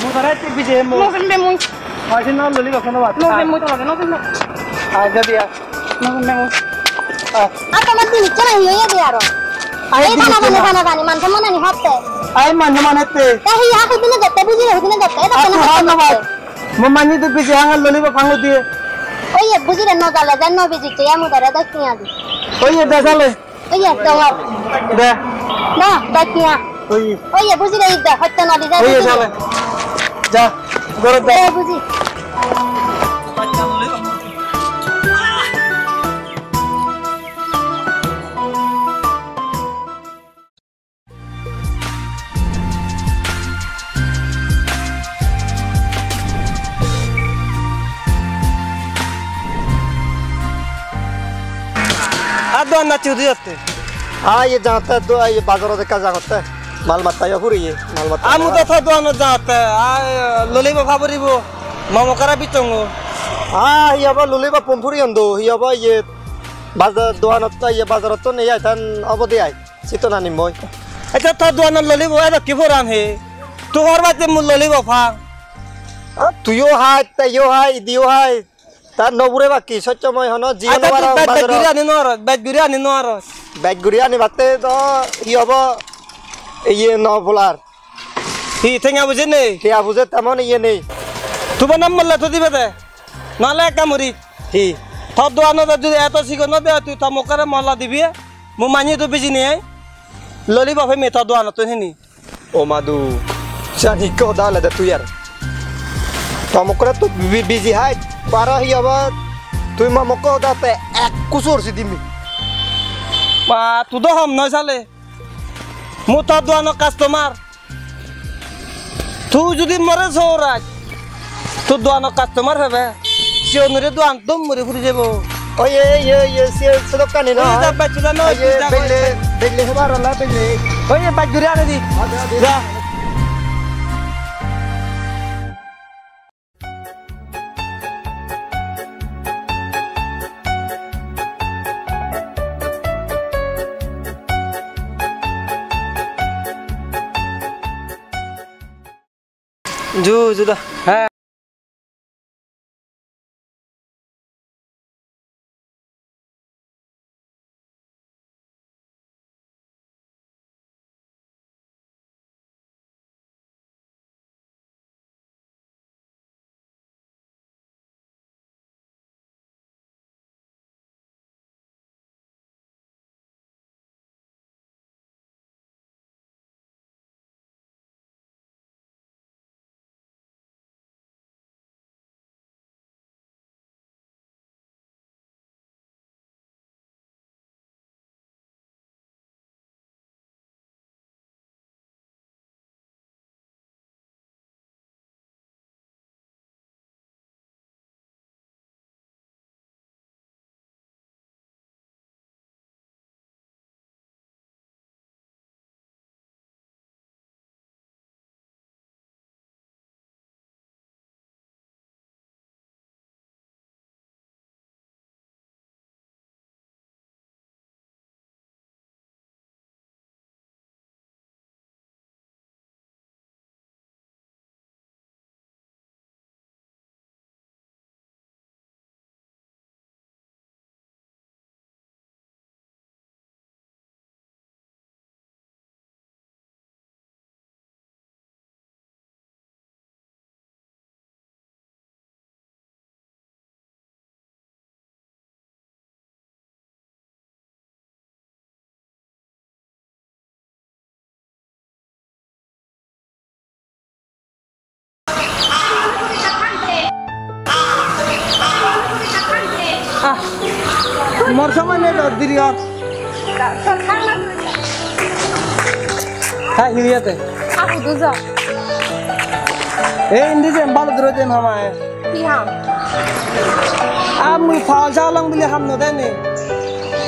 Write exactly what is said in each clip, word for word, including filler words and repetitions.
Mujare te bije mo. No pembe mui. Ai, se no loli bakho no bat. No pembe mui tolage, no pembe. Ai, ja dia. No pembe mui. Ah. Ar tomar jinis chora hi oye de aro? Ai, ei jinis bana bana chora. Bana bani, man somman ani hotte. Ai, man somman hotte. Ta hi ha hudine jatte, bujire hudine jatte. Eta ar kena tu hotte. Mo mani tu bije hanga loli bakho diye. Oye, bujire no jale, ja no biji, te amu dare das tiya di. Oye, da jale. Oye, dongor. De. Da, da kiya. Oye. Oye, buji de, de, hotte no di, ja, oye, buji de. Jale. Ja, gorot de. De, buji. Ar dogan nacche hudi jatte? Ai, ye jatte do, ai, ye bazarot ekka jagotte. Mal matta yo puriye, mal matta. Amu do to doganot jatte, ai, lollipop ha puribo, momo kara bichongo. Ah, hi obo lollipop pum puriyon do, hi obo ye bazar doganot to, ye bazarot to nei ai, tan obo de ai. Sito nani moi. Accha, to doganot lollipop edo ki poran he? To hor batte mui lollipop pang. Ah, tuiyo hai, teiyo hai, idiyo hai. Ta no pure bakki, soccho moi hono jiyo no paro bej, bej bazarot. Guri ani no aro, bej guri ani no aro. Bej guri ani batte to hi obo? Iye no polar. Hi tenga buje nei? Tenga buje temon iye nei. Tubo nam molla to dibe de. Nale ekka muri. Hi? To doganot jodi eto sigon no de, tui to mokkore molla dibi. Mu manye to biji nei. Lollipop he me to doganot to hini. O madu, siyan hi hoda olode tui ar? To mokkore to bi-, biji hai, paro hi obo? Tui ma mokko hoda te ek kusur si dimi. Ba, tu do hom noi sale. Mu tor duano customer. Tu judi more sorai, tu duano customer pebe. Sigonore duan dum muri puri jebo. Oye, oye, oye, se, sedokkani noi. Oye, da, bacche da, noi, oye, tui da, belle, belle hebar ola, belle. Oye, baj guri ane di. Ade, ade. Ja. Ju, ju da. He. Ah, mor somoi nei do, diri or. Ha, hi hoyede? Ah, hudu ja. Ei, indi jen, balo duro jen hamai. Hi ham? Ah, mui pagol sagolong bili ham no de ni.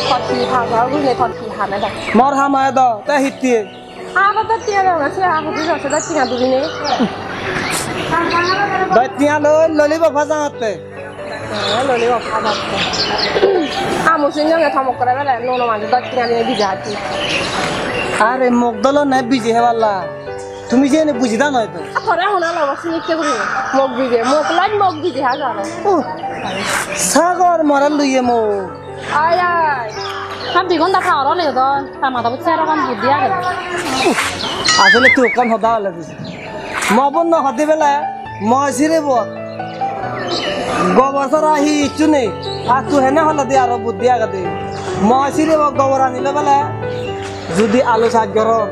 Tor hi pagol bili, tor hi ham eda? Mor ham oi do, te hitte? Abo do tiya degong, se abo do se do tiya duri nei. Doi tiya loi lollipop hajangotte. Eh, lollipop hajatte. Amo sinonge tomok kore bele, nuo nuo manjo doi tiya dinei bije hacche. Are mok dolo nei bije heballa. Tumi jeni bujida noi to. A tore hona lobo sinikke guri. Mok bije, mok loi mok bije hajaro. Uh, sagor mora luye mok. Ai, ai. Ham di gonta power ole do, ta mada bot sero gan buddhi age. Asole tui ekkan hoda hole buji. Mo bon no hode bele, mo sire bo. Gobor sara hi hissu nei. Ar tui hene hole de aro buddhi age de. Mo sire bo gobor anile bele, judi alu saj goron,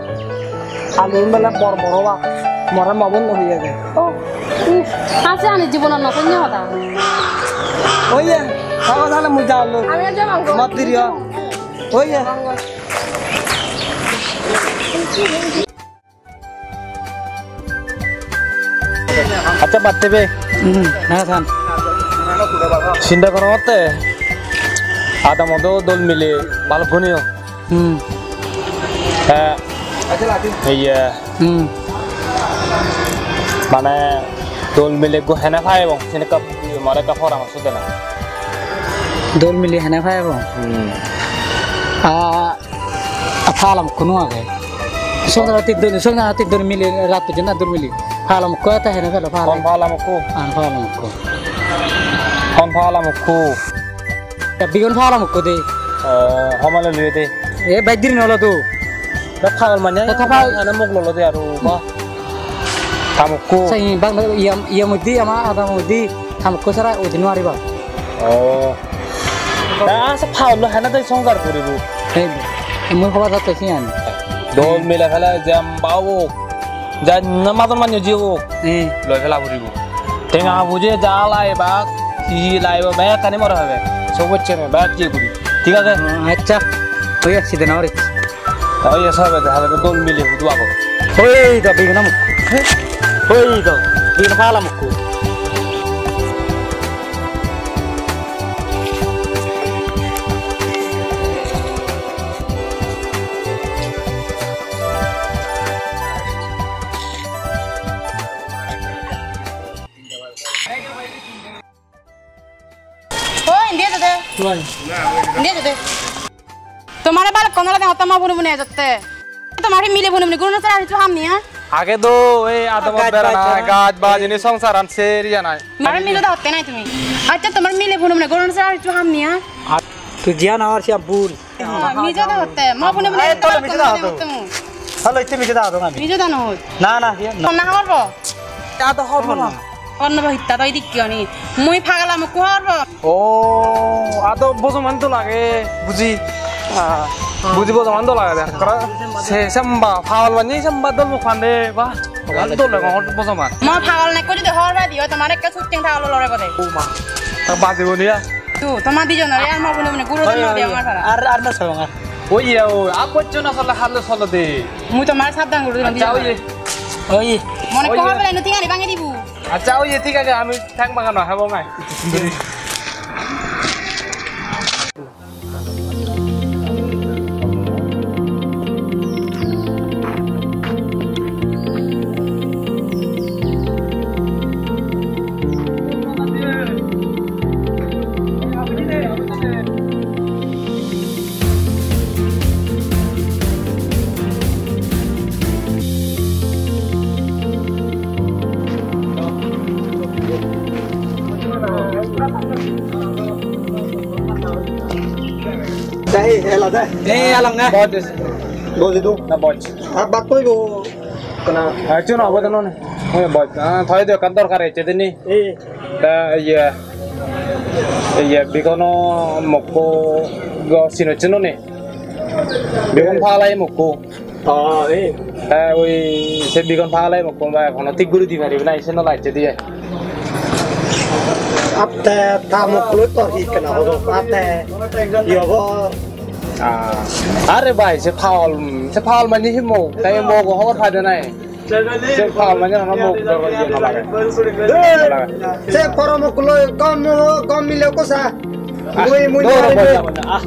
alu bele bor bor oba. More mo bon no hoye age. Oh. Hmm, ase ani jibonot no sunne hoda. Oye, habo sale mui jalo. Ami aja bang. Mat diri o. Oye. Accha, batte be. Hmm, na san. Sinta gorongotte. Adamot do dol mile balukkun o. Hmm. Eh, iye. Hmm. Mane dol mile ekko hene paibo, sen ekka more ekka poramorso dena. Dol mile hene paibo? Hmm. Ah, ah, pala mukko no age. Songja tiddon, songja tiddon mile rat pojjonto dol mile. Pala mukko ta hene pelo pala. Hon pala mukko? Ah, pala mukko. Hon pala mukko? Ya, bigun pala mukko de. Eh, homale luye de. E, bej diri nolo do. Na pagol mane. Ta pagol. Ana mok lolo de aro, ba. Tamukko. Sai bang iya, iya mudi ama ada mudi tamukko sara udi no ariba. Oh. Ta asa pagol lo hana dai songjar guribo. Ei, mui hoba jatte siyan. Dol mile pele jam bawo. Jan na madon manyo jiwo. Eh. Loi pela guribo. Tenga buje jala ebak. Hi laibo bekkani more hobe. Sob hocche na, bek je guri. Thik age? Accha. Oi, side na ore. Oi, sobe de, habe de dol mile hudu ago. Oi, do bigna mukku. Oi, do bigna pala mukku. O, indi ejo de. Oi. Indi ejo de. Tomare balukkun ole degotte mo buni buni ejotte. Tomare mile buni buni gurono sara hissu ham nei, ha? Age do ei adamot gaj bera baj nai, jana. Gaj baj ini songsaran ser iya nai. Mare mijo degotte nai tumi. Accha, tomare mile buni buni gurono sara hissu ham nei, ha? Ar tui jiyan amar siyan bul. Mijo degotte, mo buni buni. Ei, tole mijo degotte. Tole itte mijo degong ami. Mijo degong. Na, na, iyan na. Honna hobor po? Ta do hobor po na. Honna bo hitta do idikke oni. Mui pagala mukku hobor po. O, ado bojoman dol age, buji. Ah, buji bojoman dol age de. Kara se samba, pagol bani samba dol muk pande, bah. Dol degong bojoman. Mo pagol nekko jodi hobor pai diyo, tomar ekka sutting pagol olore gode. O ma. Ta bajibo niya. Tu, toma dijonore ar mo bune bune guro. Oi, don oi, diya oi. Amar para. Ar, ar no sabong ar. Oi, oi, a bojjo na sole halo sole de. Mui tomar sabdan guri dilam. Accha, oi. Oi. Mone ko hobor eno tingani bangi dibu. Accha, oi, thik age, ami thang bangan no habo ngai. Dai, ela dai. Ei, alang na. Boj. Boj itu. Na boj. Abat koi bo. Kana. Achu na boj no ne. Oi boj. Ah, thoi de kan dorkar ecche dini. Ei. Ta iye. Iye bikono mokko go sinochino ne. Bikon phalai mokko. Ah, eh. Eh, oi, se bigon pagale mokko ba, hono thik guri di paribe na, ise no lacche diye. Atte ta mokko loi tor hi kana hodo, atte, yogo. Ah, are bhai, se pagol, se pagol mani hi mo, tai mo go hobor pai de nai. Se pagol mani hono mo dor iye no lage. Se poro mokko loi gom, gom mile ko sa. Ah, mui, mui doro mari bol de. Jabo na. Ah,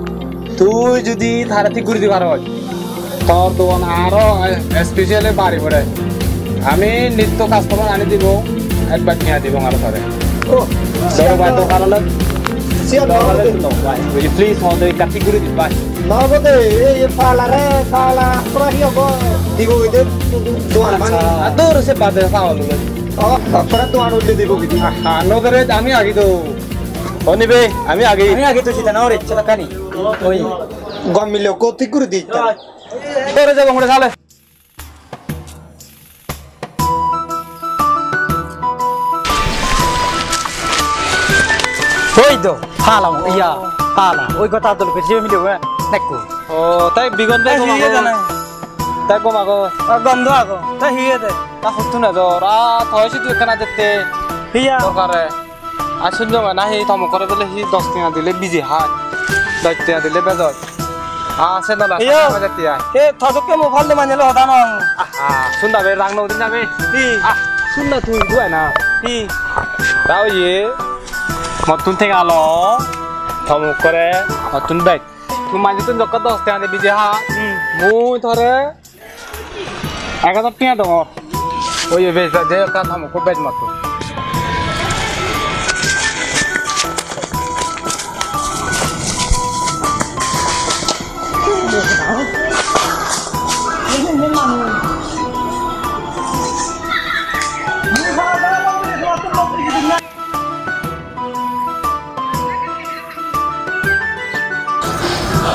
tui judi tare thik guri di paros, tor dogan aro, eh, specially bari pore. Ami nitto customer ani dibo, advance niya dibo aro tare. Oh, doro bhai, to karone. Siya doro bhai, no, bhai. Will you please, mo de ekka thik guri di, bhai. No, bo de, ei, ei, pala re, pala, pura hi hobo? Dibo ide, dogan bani. Ah, doro se bade, pala lo. Oh, pura dogan ulle dibo gidi. Ah, ah, no, dore, ami agi do. Oni be, ami agi. Ami agi to sita na ore, chala kani. Oi. Gom mile ko thik guri di. Ore jabo ngore sale. Oi do, hala mo, iya, hala. Oi gota dol pe je mile we, nekko. O, tai bigon be. Ai, gom hi ago. Jana? Tai gom ago. A, gom do ago. Tai hi ede? Ta huttun edor. A, toi sidu ekkana jette. Hiya. Dorkare. Ar sunjong na hi tomokkore bole hi dos tenga dile biji hai. Dos tenga dile bejoi. Ah, se nola. Iyo. Sama jati ai. He, tojokke mo phal de mane lo hoda nong. Ah, ah, sunda be rang no din na be. Hi? Ah, sunda tui du ai na. Hi? Ta oye. Mottun tenga lo. Tomokkore mottun bej. Tui mane tun jokka dos tenga de biji ha. Hmm. Mui tore ek hajar tenga dongor. Oi, bej, je ekkan ham ekko bej matto.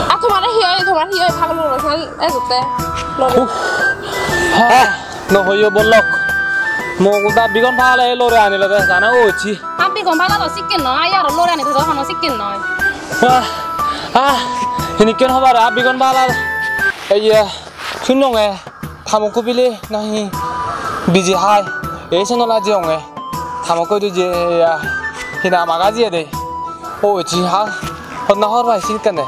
A tomare hi oi, tomar hi oi, pagol guri san ejotte. Uff. Ha, no hoyo bolok. Mo guda bigon pagale lore anile de sana ochi. A bigon pagala do sikken noi, ai aro lore ani do hono sikken noi. Ah, ah, hinikken hobar a bigon pagala. Ei, eh, sunnonge. Thamokko bile nahi biji hai. Ei senola jeyonge. Thamokko idu je, ah, Hina maga jiye de. O ji ha. Honna hor bai sin kene.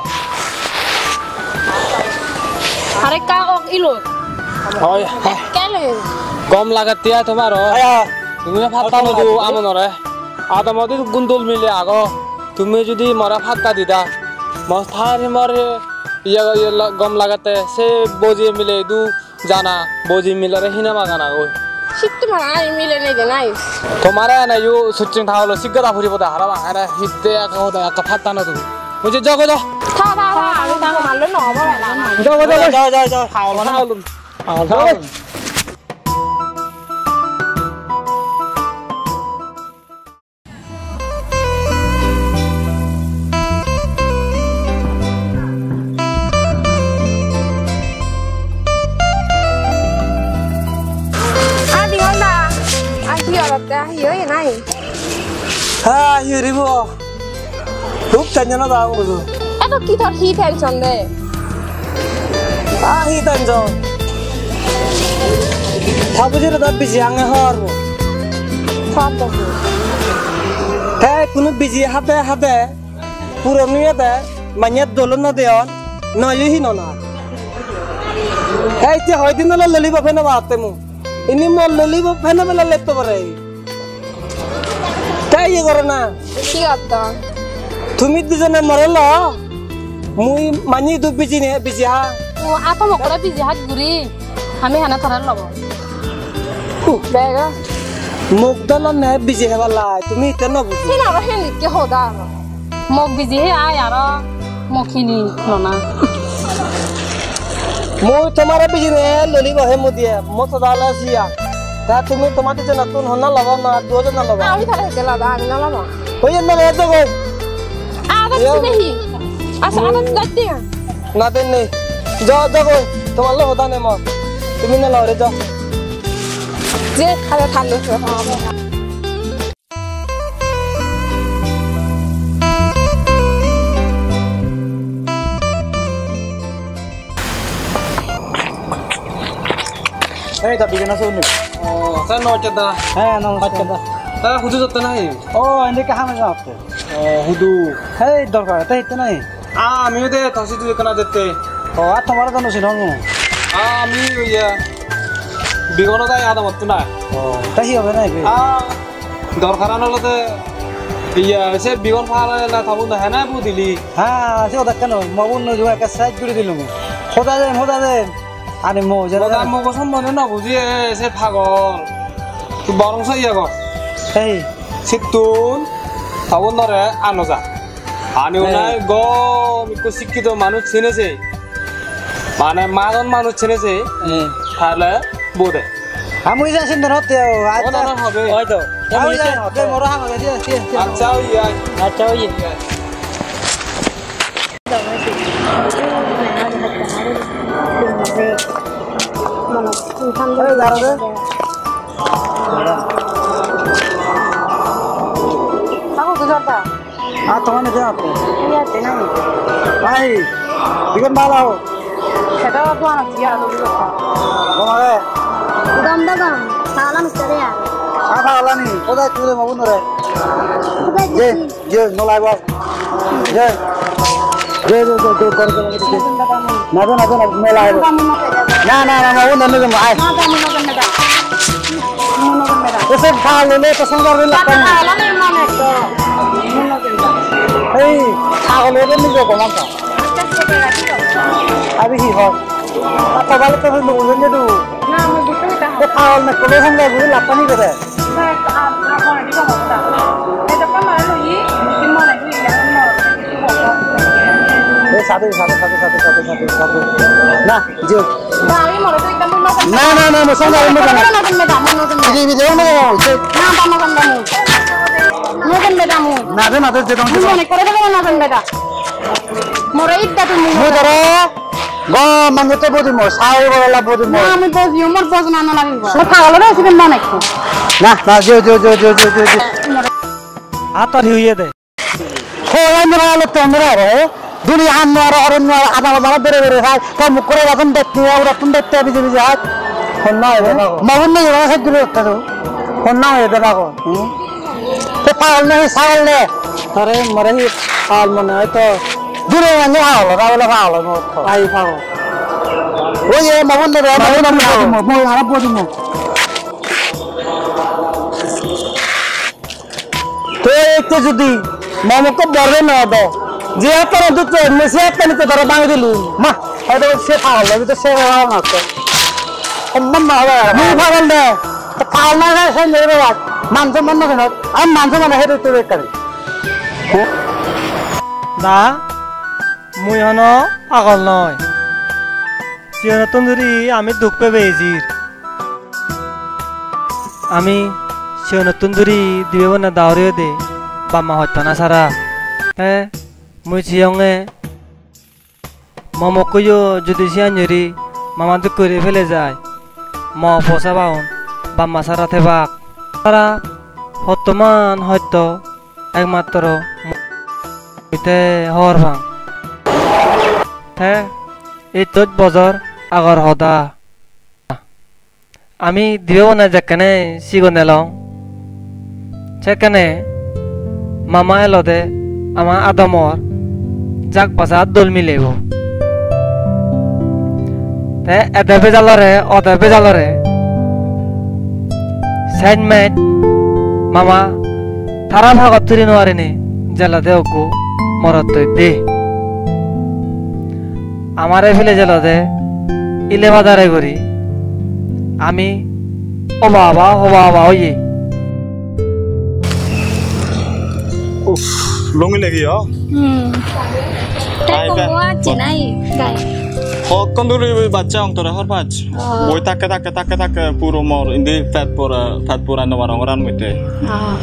Are ka ok ilo. Oi. Kele. Gom lagette ai tomar o. Aya. Tumi patta no do amonore. Adamodi gundul mile ago. Tumi judi more patta dida. Mo thari more iya iya la- gom lagette se boji mile du. Jana, boji milore hina magana goi. Sittu mara ai mile nei de nai. Tomare ene yu suching thagolo sigga da puribo de harabang. Ene hitte ekka hoda ekka patta no tumi. Muje jogo jo. Tha, tha, tha, ami tha, mallo no obo bela. Jogo jo. Jo, jo, jo. Thagolo, thagolo. Thagolo. Ah, Dimon da, ah, hi olotte, ah, hi oye nai? Ha, hi ribo? Hub tension ot agon bujo. Eto ki tor hi tension de? Ah, hi tension? Tha bujire da biji ange hor. Hor do. Te kunu biji hade hade puron oyede manye dolo no deyon, noyo hinona. Ei te hoidin olo lollipop hene batte mu. Ini mo lollipop hene bela letto pare. Te iye goro na. Hi gotton? Tumi dijone more lo. Mui manye idu bijine, biji ha. O, ato mokkore biji haj guri. Ami hana tara lobo. Huh. Bego. Mok dolo ne biji hebar lai. Tumi hitte no bujo. Sina aro hendikke hoda aro. Mok biji he ai aro mok hini lona. Mui tomare bijine lolibo he mudiye, mo to dale siya. Ta tumi tomar dijonottun honna lobo na duo jona lobo? Ami tare hete lobo, ami no lobo. Oye no lobo jogo. Ada sine hi? Asa ada gatte. Na den nei. Jo jogo, tomar lo hoda nei mo. Tumi no lore jo. Je, ada thallo. Ei, da, bigan aso ni? O, sir, namaskar da. He, namaskar. Namaskar da. Sir, hudu jotte nahi? O, indi ka hame jotte. O, hudu? Hei, dorkar, te hitte nahi? A, ami de tasi du kana dette. O, a tomar do no sinong. A, ami oye, bigono dai adam ottu na. O, te hi hobe nahi? A, Dorkaran olode, iya, se bigon pagale na tabun do hena bu dili? Ha, se odak keno, mo bun no juga ekka side guri dilung. Hoda den, hoda den. Ani mo jere. Hoda mo gosong mone no buji, e, se pagol. Tu borong so iya go. Ei. Sittun tabun dore ano ja. Ani unai gom ikko sikkito manuj senese. Mane majon manuj senese. Hmm. Tale bode. Ami ja sinde notte o. Acha. Ona na hobe. Hoyto. Ami ja, de moro ha hobe, de, de, de. Acha, oi, oi. Acha, oi. Ei, daro de. Ako, tu jota. Ah, tomar nete ato. Iya, tenai. Bhai, bigon bala ho. Sedo dogan ot jiya do. Gom age? Gom do gom. Salan utte de ar. Ah, salan ni. Koda tu de mabun re. Koda je, je, no lagbo. Je. Je, je, je, je, kor, kor, kor, je. Na, na, na, na, no lagbo. Na, na, na, mabun no, no, ai. Ese bhalo le to songar le lakkan. Ei, pagol obo nijo goman ta. Abi hi hor? Ato bale to hindu bujen je du. Te pagol me kolo hanga guri lapani gede. Ei, sadu, sadu, sadu. Na, je. Ba, ami more to ekdom no jane. Na, na, na, mo song jane, mo jane. No jane, madam, no jane. Bidi, bidi, no, no, je. Na, ba, no jane, no. No jane, madam. Na, de, na, de, je, dong, je, dong. Mone kore de, no jane, madam. More idda tumi. Mo doro. Go, mane to bodi mo, sai boro la bodi mo. Na, ami boji, mor bojna no lagibo. So pagol ore sibe mane ko. Na, na, je, je. More. Ato hi hoye de. Ho, ei mora alo te mora aro, eh? Duni han no aro, oron no aro, ada ada bere bere hai, to muk kore rajon dette, ura tun dette, biji biji hai. Honna hoye de bago. Ma honna hoye de bago, sai dure dette to. Honna hoye de bago. Hmm? Te pagol nahi sagol ne? Tore more hi pagol mone hoy to? Dure mane pagol, pagol, pagol, mo to. Ai pagol. Oye, mabon ne, mabon ne, mo, mo, mo, mo. Te ekko judi mamokko borbe no do, je attani dutto, me se attani to dara bangi dilu. Ma, hoyto se pagol, hoyto se pagol na to. Homman na hobe. Mui pagol de. To pagol na hoy, se nere bak. Man somman no hono. Am man somman he to bekkani. Da, mui hono pagol noi. Siyonottun duri ami duk pebe ejir. Ami siyonottun duri dibe bonna dauri ode bamma hottana sara. Te mui siyonge mo mokkuyo judi siyan yuri mama duk guri pele jai, mo posa baun bamma sara tebak. Sara hottoman hotto ekmatro mui te hobor pang. Te ittos bojor agor hoda. Ami dibe bone jekkene sigon elong, sekkene mama elode ama adamor jak basa dol milebo. Te ede bejalore, ode bejalore, sej mej mama tara pagot tuli no parinei jelode ekko morottoi de. Amare pele jelode ile badare guri ami oba oba, oba oba oye. Uff, lungi legi o. Hmm. Te ai be. Komo acche nai, gai. Hokkon duri bacche ong tore hor pach. Oh. Boi takke, takke, takke, takke puro mor indi pet pura, pet pura no barong ran muite. Oh.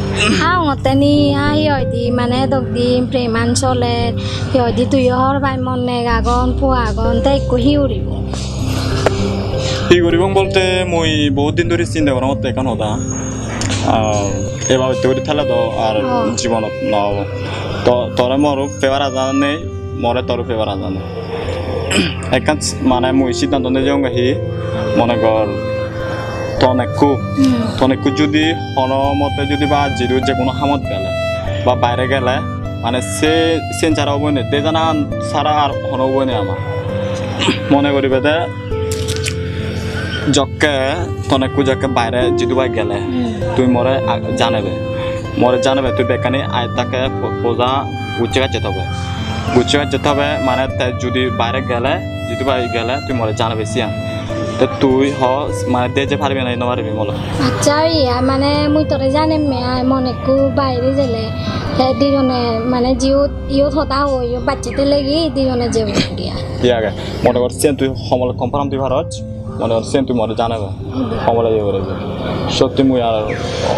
Aongotte ni, ai hoide mane dok din preman soler, hi hoide tuiyo hor pai mon neg agon, po agon, te ekko hi guribo? Hi guribong bolte mui bohut din dhuri sinte gorongotte ekkan hoda. Ah, ebabotte guri thele do ar Oh. jibonot no obo. To, tore mor favour aja nei, more tor favour aja nei. Ekkan s-, mane mui siddhanto nejeyonge hi, mone gor, ton ekku, Hmm. ton ekku judi hono motte judi ba jidu je hono hamot gele, ba baire gele, mane se, sen sara obo nei, de jana sara ar hono obo nei ama. Mone guribede, jokke, ton ekku jokke baire jidu bai gele, Hmm. tui more a-, janebe. More janebe, tui bekkani aaj takke po-, poja gucche gacche tobe. Gucche gacche tobe, mane te judi baire gele, jidu bai gele, tui more janebe siyan. Te tui ho, mane de je paribi na no paribi molo. Accha, iya, mane mui tore janemme ai, mon ekku baire jele. Te dijone, mane jiyot, iyot hoda hoi, iyot bacche telegi, dijone jebo dia. Iya age. Mone gor siyan tui homole confirm di paros. Mone hor siyen tui more janebe. Homole iye gore je. Sotti mui ar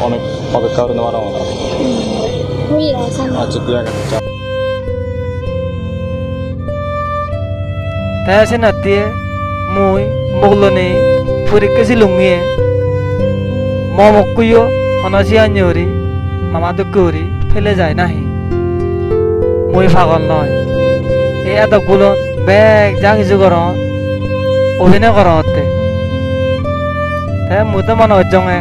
onek opekkha guri no parongor. Mui ar sano. Accha, thik age. Te senotte mui muguloni purikke silunge. Mo mokkuyo hono siyan yori mama dokke guri pele jai nahi? Mui pagol noi. Ei edokgulon bek ja hissu goron, obhinoi gorongotte. Te mui do mone gocchonge